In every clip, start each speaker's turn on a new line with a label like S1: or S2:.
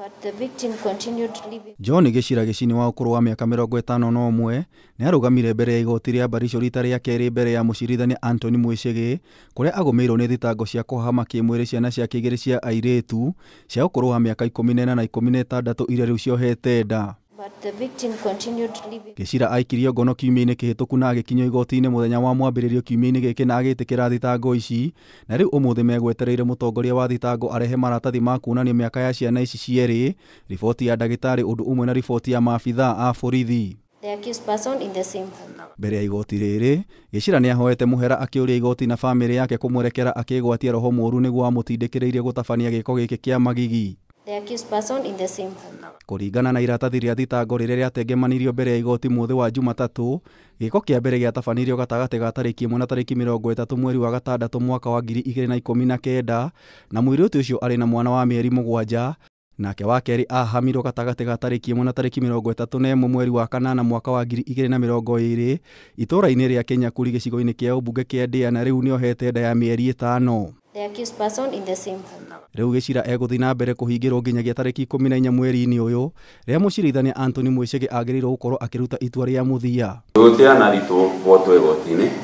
S1: But the victim continued living.
S2: John Gĩcira Gĩcini wa ũkũrũ wa mĩaka 51 nĩ arũgamire mbere ya igoti rĩa Baricho rita rĩa kerĩ mbere ya mũcirithania Anthony Mwĩcĩgĩ kũrĩa agũmĩirwo nĩ thitango cia kũhahama kĩmwĩrĩ ciana ciake igĩrĩ cia airĩtu cia ũkũrũ wa mĩaka 14 na 16 iria rĩu ciohete nda.
S1: But the victim continued living.
S2: Gĩcira aikirio ngono kiumia-inĩ kĩhĩtũku na agĩkinyio igoti-inĩ mũthenya wa mwambĩrĩrio kiumia-inĩ gĩkĩ na agĩtĩkĩra thitango ici, na rĩu ũmũthĩ megwetereire mũtongoria wa thitango arehe maratathi ma kuonania mĩaka ya ciana ici cierĩ, riboti ya ndagĩtarĩ ũndũ ũmwe na riboti ya maabithaa a borithi.
S1: The accused person in the same home.
S2: Mbere ya igoti rĩrĩ, Gĩcira nĩahoete mũhera akĩũria igoti na bamĩrĩ yake kũmũrekera akĩgwatia roho mũũru nĩguo amũtindĩkĩrĩirie gũtabania gĩko gĩkĩ kĩa magigi.
S1: The accused person in the same home.
S2: Kũringana na iratathi rĩa thitango rĩrĩa rĩatengemanirio mbere ya igoti mũthĩ wa Jumatatũ, gĩko kĩa mbere gĩatabanirio gatagatĩ ga tarĩki 1 na tarĩki 30 mweri wa gatandatũ mwaka wa 2019 na mũirĩtu ũcio arĩ na mwana wa mĩeri 7, nake wa kerĩ ahamirwo gatagatĩ ga tarĩki 1 na tarĩki 31 mweri wa kanana mwaka wa 2020 itũũra-inĩ rĩa Kĩnyakuri gĩcigo-inĩ kĩa ũmbunge kĩa Ndĩa na rĩu nĩohete nda ya mĩeri 5.
S1: The accused person in the same home.
S2: Rĩu Gĩcira egũthiĩ na mbere kũhingĩrwo nginyagia tarĩki 14 mweri-inĩ ũyũ rĩrĩa mũcirithania Anthony Mwĩcĩgĩ agĩrĩirwo gũkorwo akĩruta itua rĩa mũthia.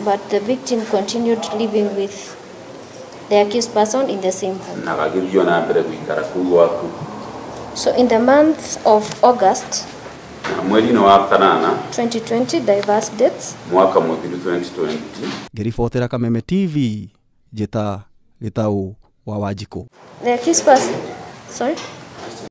S1: But the victim continued living with the accused person in the same home. So in the month of August 2020, diverse dates.
S2: Ngĩribotera Kameme TV, njĩta Gĩtaũ wa Wanjikũ.
S1: The accused person, sorry?